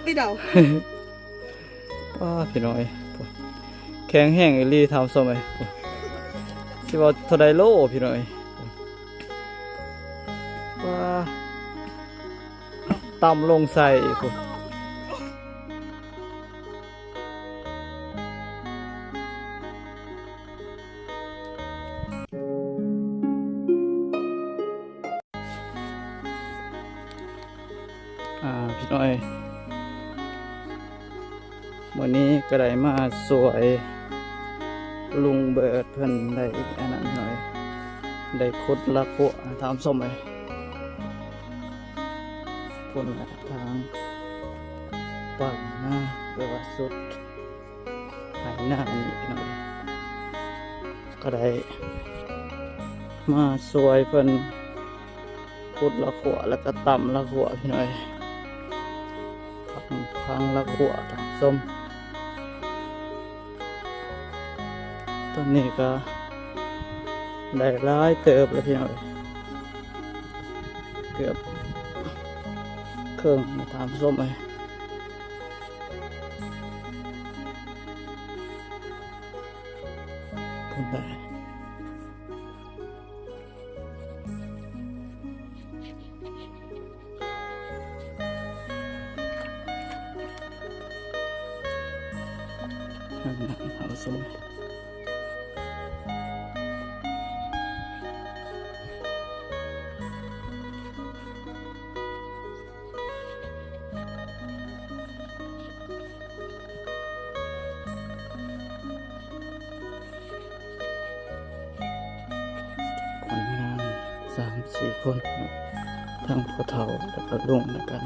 ເຮົາ ວ້າ ພີ່ນ້ອງເອີຍ ແຂງແຮງອີ່ຫຼີທ່ານຜູ້ຊົມເອີຍ ຊິວ່າເທົ່າໃດໂລ ພີ່ນ້ອງເອີຍ ວ້າ ຕ່ຳລົງໃສ່ພຸ້ນ. ອ່າ ພີ່ນ້ອງເອີຍ ມື້ນີ້ກໍໄດ້ມາຊ່ວຍລຸງເບີດເພິ່ນໄດ້ອັນນັ້ນພີ່ນ້ອງເອີຍ ໄດ້ຂຸດລາຂົວທ່ານຜູ້ຊົມເອີຍ ພຸ້ນແຫຼະ ທາງປາກໜ້າ ຫຼືວ່າສຸດ ໄຖນານີ້ພີ່ນ້ອງ ກໍໄດ້ມາຊ່ວຍເພິ່ນຂຸດລາຂົວ ແລ້ວກໍຕ່ຳລາຂົວພີ່ນ້ອງ ພັງ ພັງລາຂົວທ່ານຜູ້ຊົມ. ຕອນນີ້ກໍໄດ້ຫຼາຍເຕີບແລ້ວພີ່ນ້ອງ ເກືອບເຄິ່ງແລ້ວທ່ານຜູ້ຊົມເອີຍ. ຄົນງານສາມສີ່ຄົນ ທັງພໍ່ເຖົ້າ ແລ້ວກໍລຸງ ແລ້ວກໍ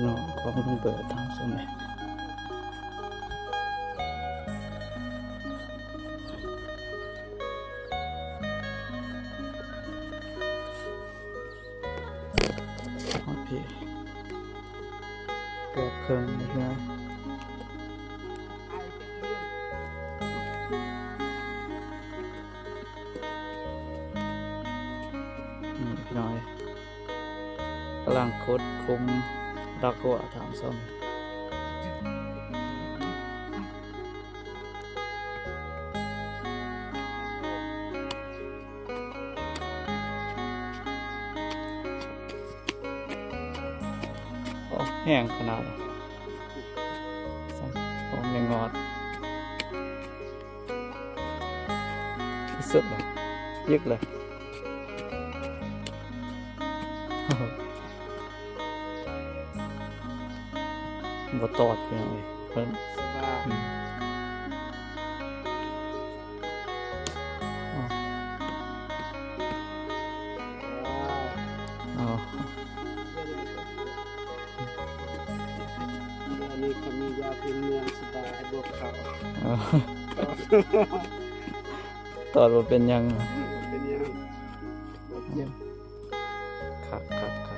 ນ້ອງຂອງລຸງເບີດທັງສອງ. ໂອເຄ ເກືອບເຄິ່ງແລ້ວເນາະ ນີ້ພີ່ນ້ອງ ກຳລັງຂຸດຂຸມດອກຫົວທາງຊົມ. ໂອ້ ແຮງຂະໜາດ ໂອ້ ແມ່ງອດ ທີ່ສຸດເລີຍ ຢິກເລີຍ. ບໍ່ຕອດພີ່ນ້ອງເອີຍ ເພິ່ນ ສະບາຍ ອືມ ອໍ ອັນນີ້ເຂົາມີຢາພື້ນເມືອງ ສະບາຍ ບວກເຂົ້າ ອໍ ຕອດບໍ່ເປັນຫຍັງ ບໍ່ເປັນຫຍັງ ບໍ່ເຈັບ. ຄັກໆໆ.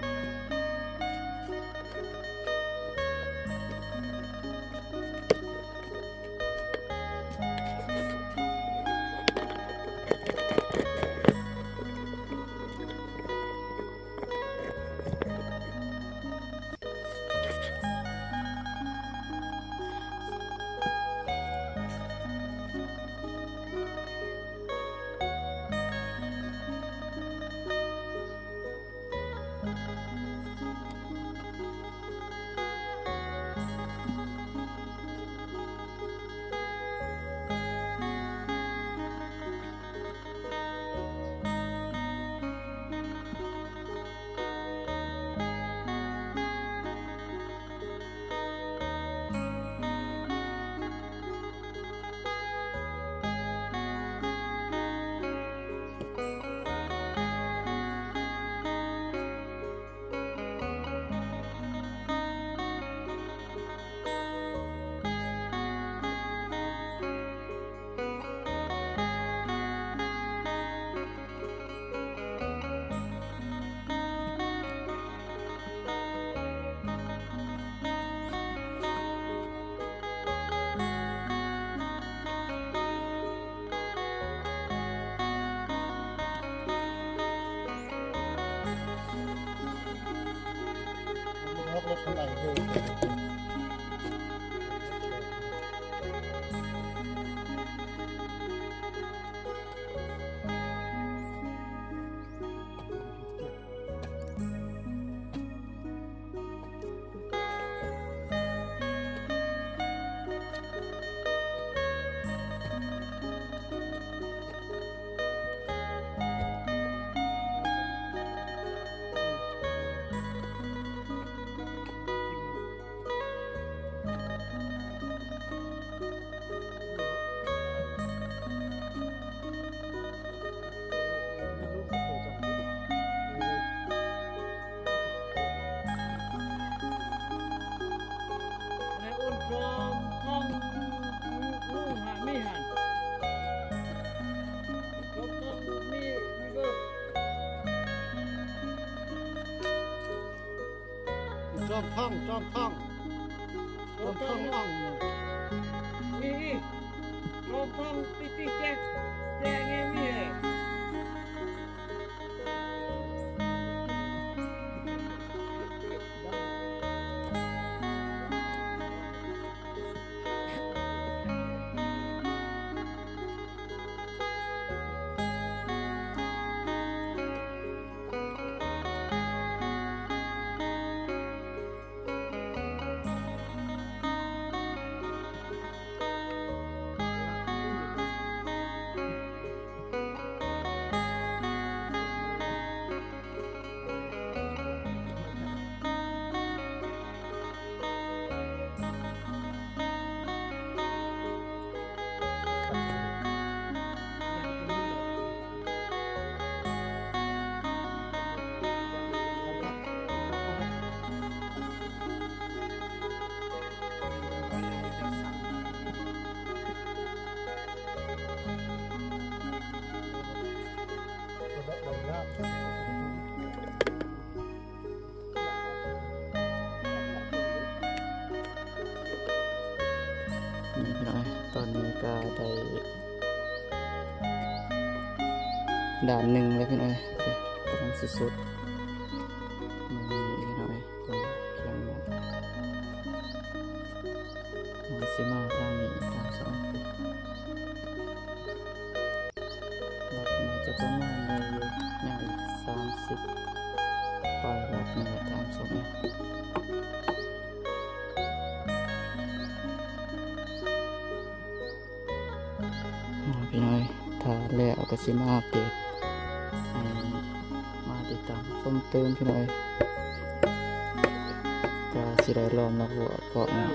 รถคันไหนเดิน ຈອມທອງ ຈອມທອງ ຈອມທອງອ່ອງ ນີ້ ນີ້ ຈອມທອງ ຕິຕິແຈ ແຈແນວນີ້ເລີຍ. ນີ້ພີ່ນ້ອງ ຕອນນີ້ກໍໄດ້ດ້ານໜຶ່ງແລ້ວພີ່ນ້ອງ ກຳລັງຊິສຸກ ນີ້ພີ່ນ້ອງ ຄຽງໝົດ ຍັງຊິມາທາງນີ້ອີກ ທາງສອງ ລັກໜ້າຈະປະມານໄດ້ຢູ່ ຍັງອີກສາມສິບປາຍລັກນີ້ແຫຼະ ຕາມຊົມ. ພີ່ນ້ອງ ຖ້າແລ້ວກໍຊິມາອັບເດດ ໃຫ້ມາຕິດຕາມຊົມຕື່ມພີ່ນ້ອງ ກໍຊິໄດ້ລ້ອມລອກຫົວເພາະນີ້.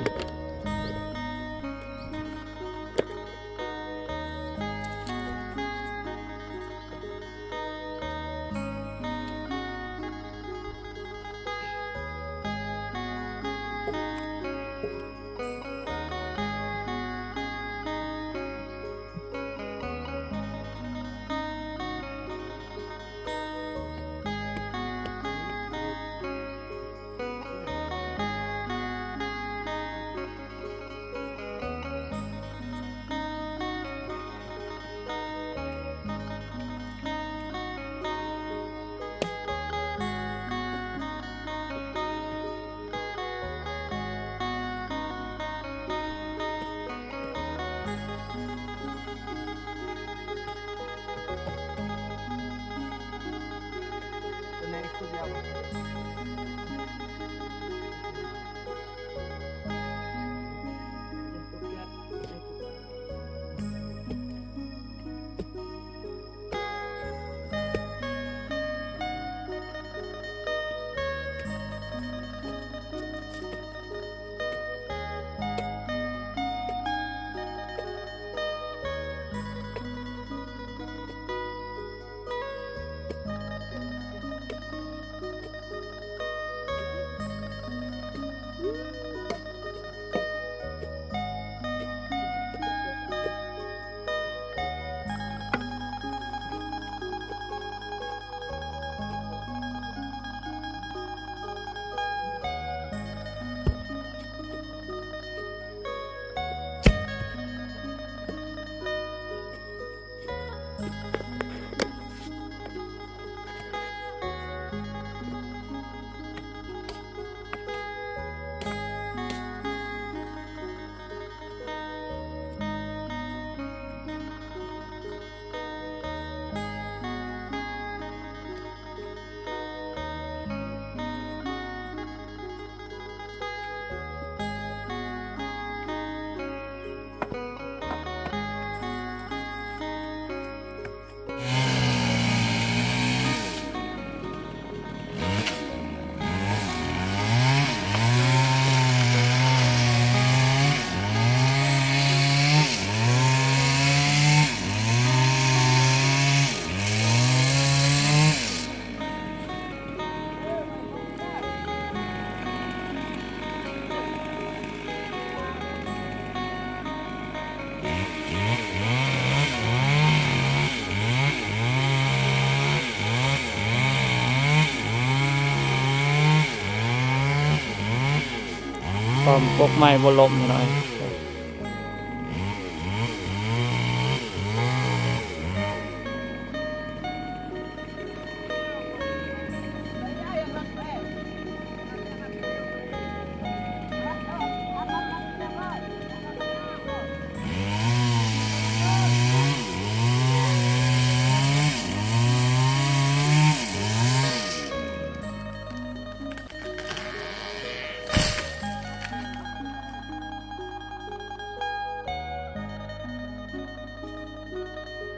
ປ້ອມກົກໄມ້ບໍ່ລົ້ມໜ້ອຍ.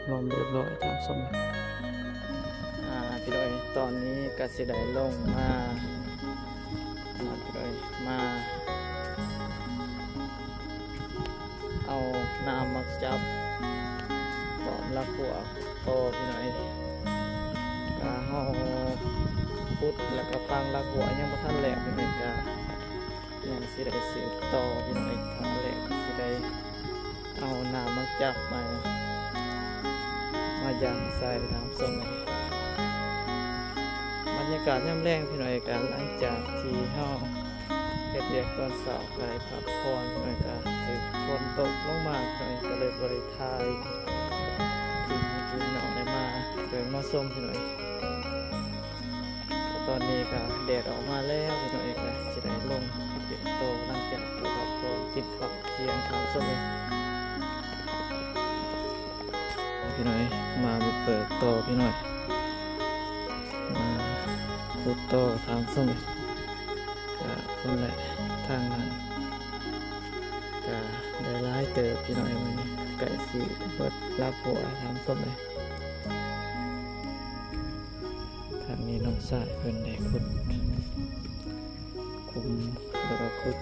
ລອມຮຽບຮ້ອຍ ທ່ານຜູ້ຊົມ. ອ່າ ພີ່ນ້ອງ ຕອນນີ້ກະຊິໄດ້ລົງມາ ມາ ມາເອົານ້ຳໝາກຈັບຕອນລາກຫົວຕໍ່ ພີ່ນ້ອງ. ກະເຮົາຂຸດ ແລ້ວກະຝັງລາກຫົວຍັງບໍ່ທັນແລ້ວ ພີ່ນ້ອງ ກະ ຍັງຊິໄດ້ສືບຕໍ່ ພີ່ນ້ອງເອີຍ. ຄັ້ງແລກຊິໄດ້ເອົານ້ຳໝາກຈັບມາ ມາຢັງໃສ່ ທ່ານຜູ້ຊົມເອີຍ. ບັນຍາກາດຍາມແລງ ພີ່ນ້ອງເອີຍ ກະຫຼັງຈາກທີ່ເຮົາເຮັດວຽກຕອນເຊົ້າ ກະໄດ້ພັກຜ່ອນ ພີ່ນ້ອງເອີຍ ກະຖືກຝົນຕົກລົງມາ ພີ່ນ້ອງເອີຍ ກະເລີຍບໍ່ໄດ້ຖ່າຍຄລິບໃຫ້ພີ່ນ້ອງໄດ້ມາເບິ່ງມາຊົມ ພີ່ນ້ອງເອີຍ. ຕອນນີ້ກະແດດອອກມາແລ້ວ ພີ່ນ້ອງເອີຍ ກະຊິໄດ້ລົງເກັບໂຕ ຫຼັງຈາກທີ່ພັກຜ່ອນກິນເຂົ້າທ່ຽງ ທ່ານຜູ້ຊົມເອີຍ. ພີ່ນ້ອງເອີຍ ມາບຸກເບີກຕໍ່ ພີ່ນ້ອງເອີຍ ມາຂຸດຕໍ່ ທ່ານຜູ້ຊົມເອີຍ. ກະພຸ້ນແຫຼະ ທາງນັ້ນກະໄດ້ຫຼາຍເຕີບ ພີ່ນ້ອງເອີຍ ມື້ນີ້ໃກ້ຊິເບິດລາກຫົວ ທ່ານຜູ້ຊົມເອີຍ. ທາງນີ້ນ້ອງຊາຍເພິ່ນໄດ້ຂຸດ ຂຸມ ແລ້ວກໍຂຸດ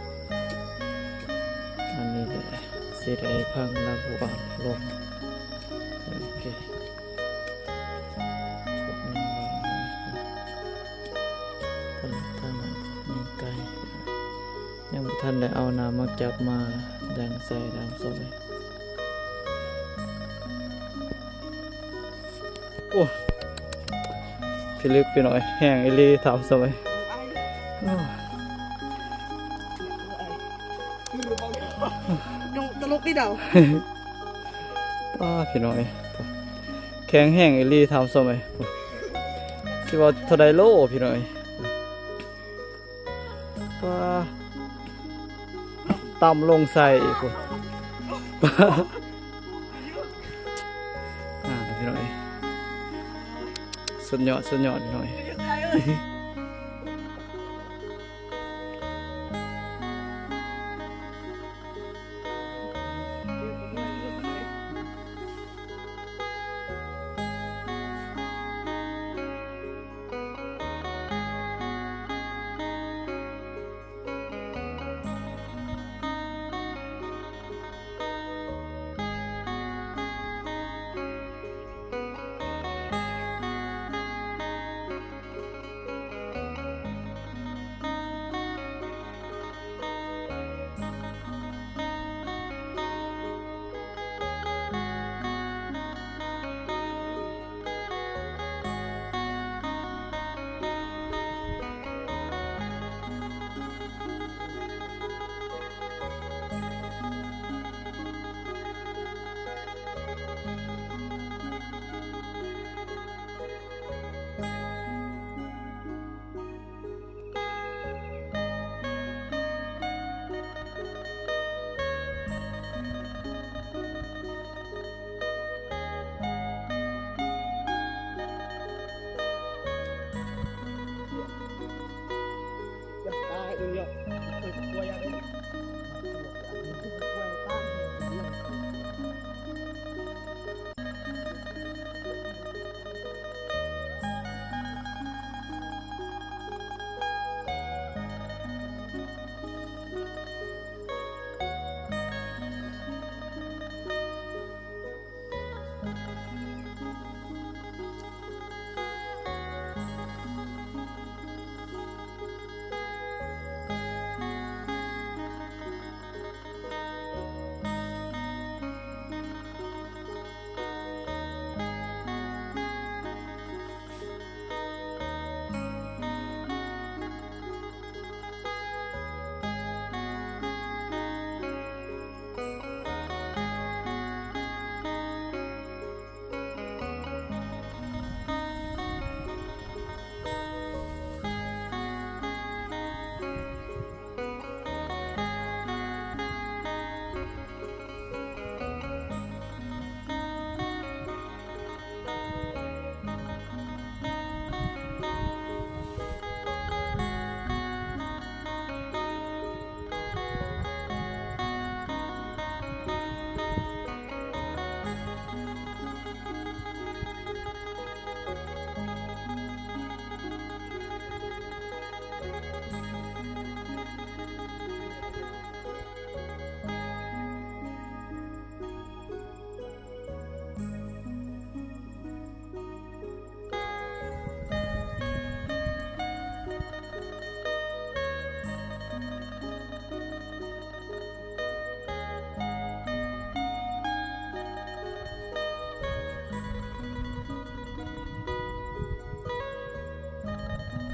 ອັນນີ້ແຫຼະ ຊິໄດ້ຝັງລາກຫົວລົງ. ໂອເຄ ຂຸດໜຶ່ງບ່ອນ ທາງນັ້ນຍັງໄກ ຍັງບໍ່ທັນໄດ້ເອົານ້ຳໝາກຈັບມາຍັງໃສ່ ທ່ານຜູ້ຊົມເອີຍ. ໂອ້ ພິລຶກ ພີ່ນ້ອງເອີຍ ແຫ້ງອີ່ຫຼີ ທ່ານຜູ້ຊົມເອີຍ. ຕະຫຼົກນີ້ດາວ ປ້າ ພີ່ນ້ອງເອີຍ ແຂງແຮງອີ່ຫຼີ ທ່ານຜູ້ຊົມເອີຍ. ຊິວ່າເທົ່າໃດໂລ ພີ່ນ້ອງເອີຍ. ປ້າ ຕ່ຳລົງໃສ່ອີກພຸ້ນ ອ່າ ພີ່ນ້ອງເອີຍ ສຸດຍອດ ສຸດຍອດ ພີ່ນ້ອງເອີຍ.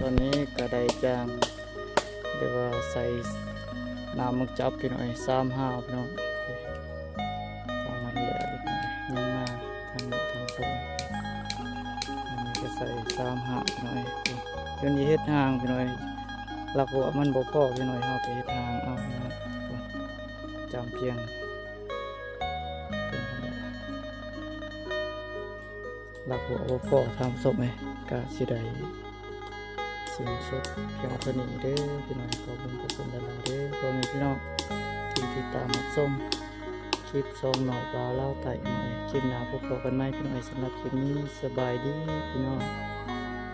ຕອນນີ້ກໍໄດ້ຈ້າງ ຫຼືວ່າໃສ່ນ້ຳໝາກຈັບ ພີ່ນ້ອງເອີຍ ສາມຫ້າວ ພີ່ນ້ອງ. ປະມານນີ້ແຫຼະ ຍັງມາທາງນີ້ທາງພຸ້ນ ອັນນີ້ກໍໃສ່ສາມຫ້າວ ພີ່ນ້ອງເອີຍ. ຈົນຊິເຮັດຮ່າງ ພີ່ນ້ອງເອີຍ ຫຼັກຫົວມັນບໍ່ພໍ ພີ່ນ້ອງເອີຍ ເຮົາໄປເຮັດຮ່າງເອົາ ພີ່ນ້ອງ. ຈຳພຽງ ຫຼັກຫົວບໍ່ພໍ ທ່ານຜູ້ຊົມເອີຍ. ກະຊິໄດ້ສິ້ນສຸດພຽງເທົ່ານີ້ເດີພີ່ນ້ອງ. ຂໍບຸນຂອບຄຸນຫຼາຍໆເດີພໍ່ແມ່ພີ່ນ້ອງທີ່ຕິດຕາມຮັບຊົມຄລິບຊ່ອງນ້ອຍບ່າວລາວໃຕ້. ຄລິບໜ້າພົບພໍ້ກັນໃໝ່ພີ່ນ້ອງເອີຍ. ສຳລັບຄລິບນີ້ ສະບາຍດີພີ່ນ້ອງ.